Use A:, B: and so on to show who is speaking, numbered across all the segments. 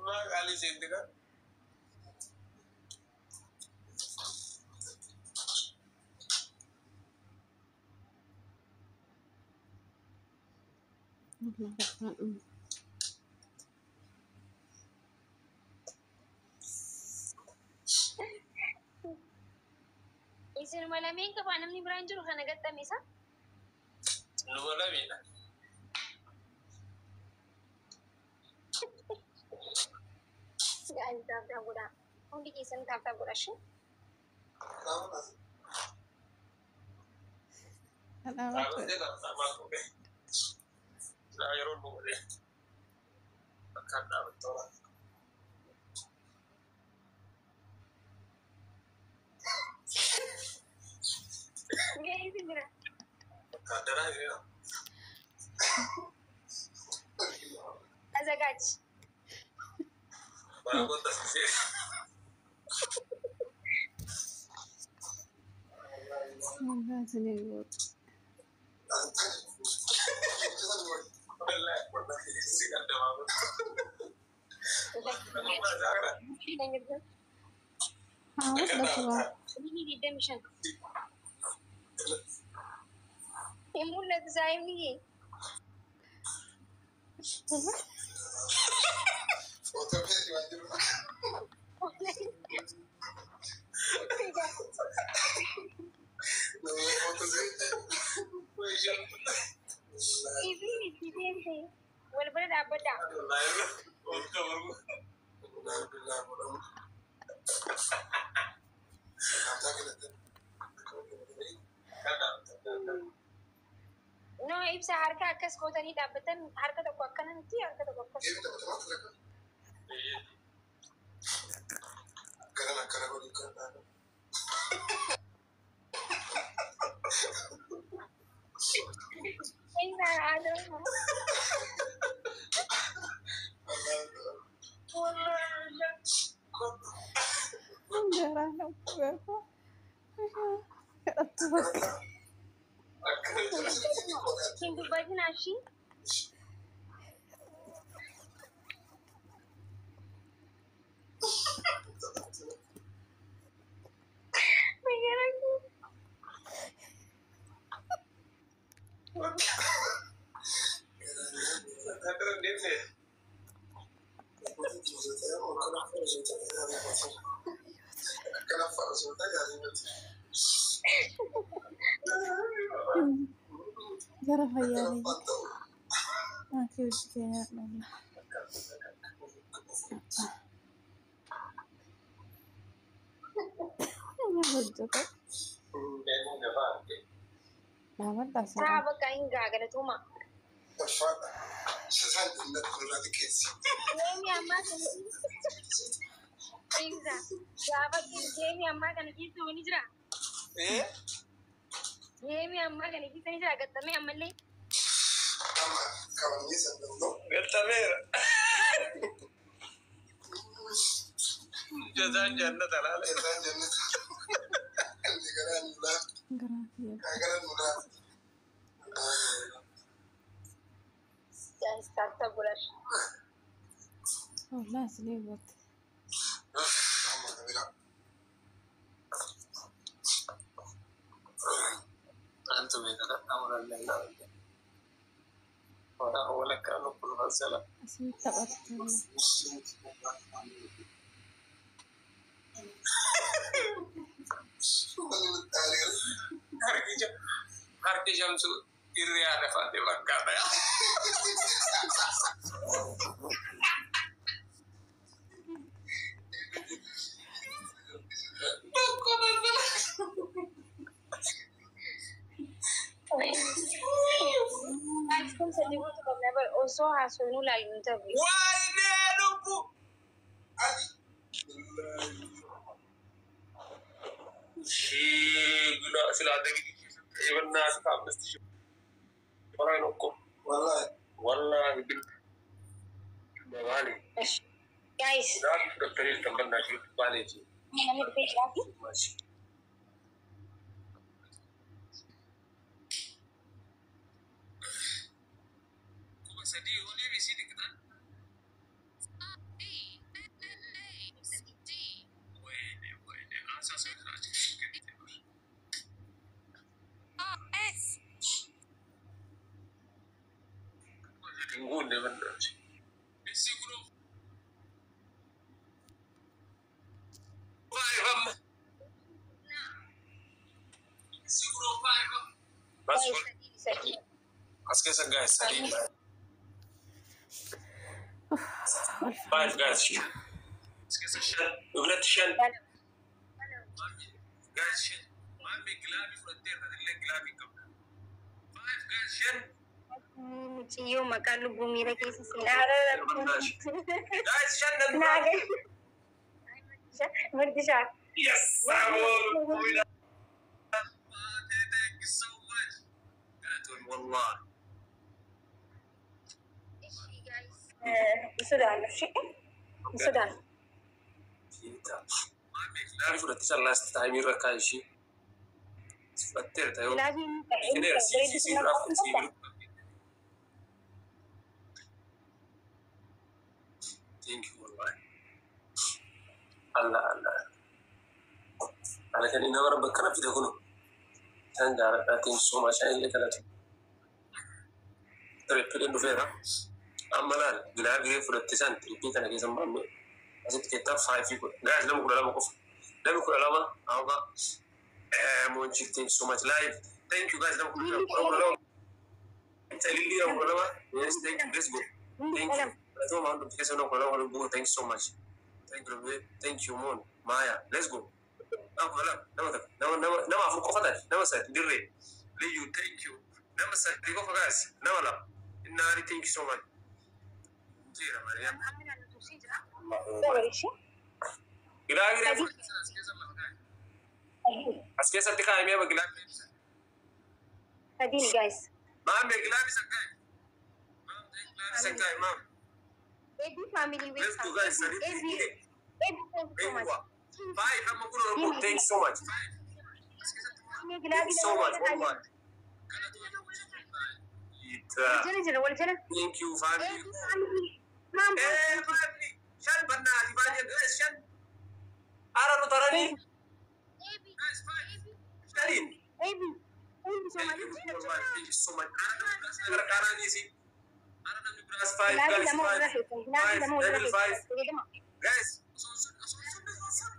A: Maa qaalii seente kan.
B: Wallahi afaan dhume.
C: Isinuma lameen qabaa, namni biraan jiru kana gaxxame isa.
A: Numa lameedha.
C: Guys, tap tap godhaa. Hundi keessan tap tap godhaa shi.
B: Dhadhaa.
A: Dhaabattee kan maal godhe? Silaa yeroo nu godhe. Akkaan dhaabattoo laata.
C: Gahee isin jira.
A: ወታደራዊ ነው።
C: አዘጋጅ።
A: ባጎታ ሲሴ
B: Wallahi isin goote.
A: Wallahi ሲቀደማ
B: Haa, dhufaa.
C: 25. Hin mul'atu saayimni. Isin itti deemte. Wal bira dhaabbadhaa. No, ibsa harka akkas gootanii dhaabbatan, harka tokko akkana miti, harka tokko akkas. Ibsa haadha.
B: Garaa na dhukkube. Kadhattu bakka.
C: Hin dubbatin ashii. Gara fayyaalee. Maakii hojii keenyaa dha. Maal hojjeta? Dhaabadhaa. Taa
B: Seera.
C: Bakka hin gaa, galatooma. Deemi ammaa kana, ibsa. Gaafa deemi ammaa kana keessa wani jira. Deemi ammaa kana keessa ni jira gaxxamee ammallee.
A: Galtameera. Jazaan jannata laala.
B: Garaa kiyya.
C: Guys, tap tap godhaa.
B: Wallahi isin goote.
A: Antu beekadha. Walakkaa lubbuu masala.
B: Isin taphatte.
A: Harki shamsu irri haadha faate fakkaata. Tokko balbala.
C: Guys, kun sadii guutuu qabna bar osoo haasofnuu laallu ta'u.
A: Waayinee lubbu. ስላደግ ከ5,000 በላይ ነው እኮ ወላሂ ባሌ
C: Guys,
A: ዶክተር ተንበናሽ ባሌ
C: namni dhufee jiraatu.
A: Sadii olii fi isii xiqqaan. Wayne wayne ansaa sirraa achi. Guunne bandaati. Isii kunoo five amma. Isii kunoo five amma. Bas
C: Sadii.
A: As keessa guys sadii. Five guys. As keessa shan. Dubartii shan. Guys shan. Maammi glove fudhatteerta illee glove qabda. Five guys shan.
C: Mucayyoo maqaan lubbuu miira keessa seenaa.
A: Guys shan nan.
C: Naaga. Murtishaa.
A: Yes! Thank you so much. Wallah.
C: Sudaan. Sudaan.
A: Maammi glove fudhattee last time irra kaa'e ishee. Fudhatteerta yoo.
C: Gilaabiin
A: Si si rakkoo si. Thank you wallahi. Allah Allah. Ana kan inni nama bakka na fide kunu. Isaan jaaladha. Thank you so much. Ani illee galatu. Triple dhufeera. Amma laal glove fudhatte isaan triple kana keessa maammi asitti keessaa five godha. Guys, nama 12 qofa. Namni 12 amma Monchi, thank you so much. Live. Thank you guys. Nama 12. 12. Lilli nama 12. Yes, thank you. Let's go. Thank you. Galatoo hundumti keessa nama 12 lubbuu. Thank you so much. Thank you. Thank you Moon. Maya. Let's go. Nama 12. Nama takka. Nama nama nama afur qofa taate. Nama sadi. Dirree. Liyu, thank you. Nama sadi qofa guys. Nama lama. Innaari, thank you so much. Jira Mariam. Glove as keessatti kaa'amee ama glove.
C: Sadiin guys.
A: Maame glove san kaa'e. Maam glove san kaa'e maam.
C: Ebi family.
A: Let's go guys. Sadi.
C: Ebi. Ebi, thank you so much.
A: Five amma kun Oromoo. Thank you so much. Thank you so much. Wallahi.
C: Jala jala wal jala.
A: Thank you family.
C: Ebi family. Maam.
A: Eh family. Shan bannaati baay'ee guys shan. Ara nu taranii. Guys five. Shaniin.
C: Ebi. Thank you so
A: Thank
C: much.
A: you. Wallahi thank you so much. Ara namni biraas gargaaranii si. Ara namni biraas five
C: Glove
A: guys
C: lama walirra
A: five.
C: feetan. Glove
A: Five
C: lama walirra
A: level five.
C: feetan. Fayyadama.
A: Guys. Osoo sun osoo sun osoo sun.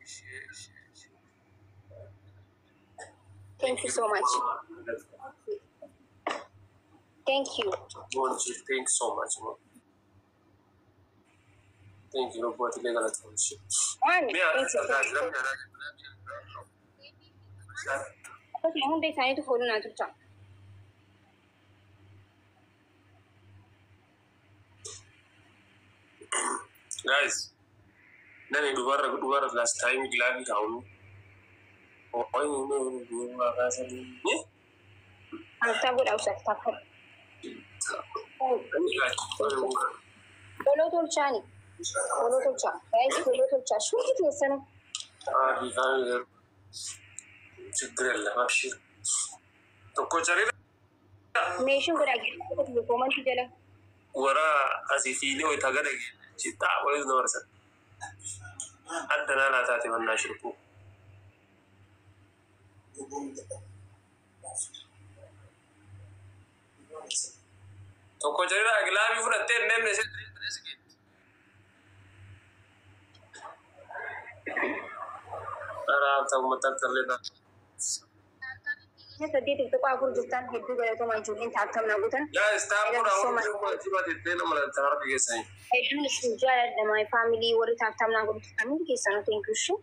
A: Ishee ishee ishee.
C: Thank you so much. Thank you.
A: Monchi, thank you so much, man. Thank you, Robert. Illee galatoomsi.
C: Waan.
A: Mi'a
C: Thank you.
A: guys, namni alaa
C: Akkasuma hunda isaaniitu fooluu naa tolcha.
A: Guys, nani dubara dubara last time glove kaa'u. Wayne
C: Tap godhaa usaa tap godha. Follow tolchaani. Follow tolchaa. Guys, follow tolchaa. Shurti keessanu.
A: ችግር የለም አብሽር tokko carira.
C: Meeshaan godhaa jedhu comment jala.
A: Wara asii fiilee wayita gada jixaa wayii nu barsan adda naanaa taate mannaa shirkuu. Tokko carira glove fudhattee hin deemne ishee geetti. Ara ta'uma takkallee ta'a.
C: 8.4 jirtan hedduu galatoomaa ijoolleen tap tap naa gootan.
A: Guys, tap godhaa hundi jiba tettee nama laltan harka keessanii.
C: Hedduun isin jaaladha my family warri tap tap naa godhu hundi keessanuu thank you ishee.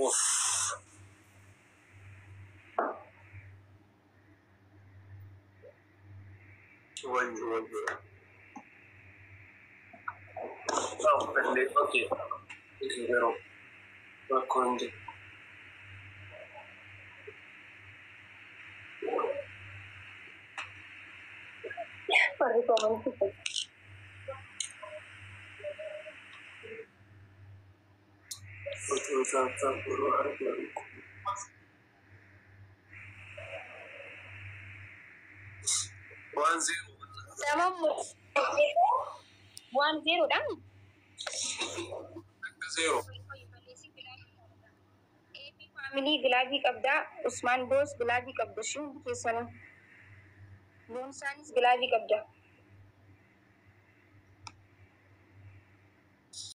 A: Uff. Wayyo wayyo. Okay. Okay, yeroo. Rakkoo hin jiru.
C: Warri comment.
A: Otoo tap tap godhuu argaa. 1-0.
C: Lama 1-0 dhaan.
A: 0.
C: Family glove qabdaa. Usmaan Boos glove qabda. Ishee hundi keessanuu. Boonsaanis glove qabda.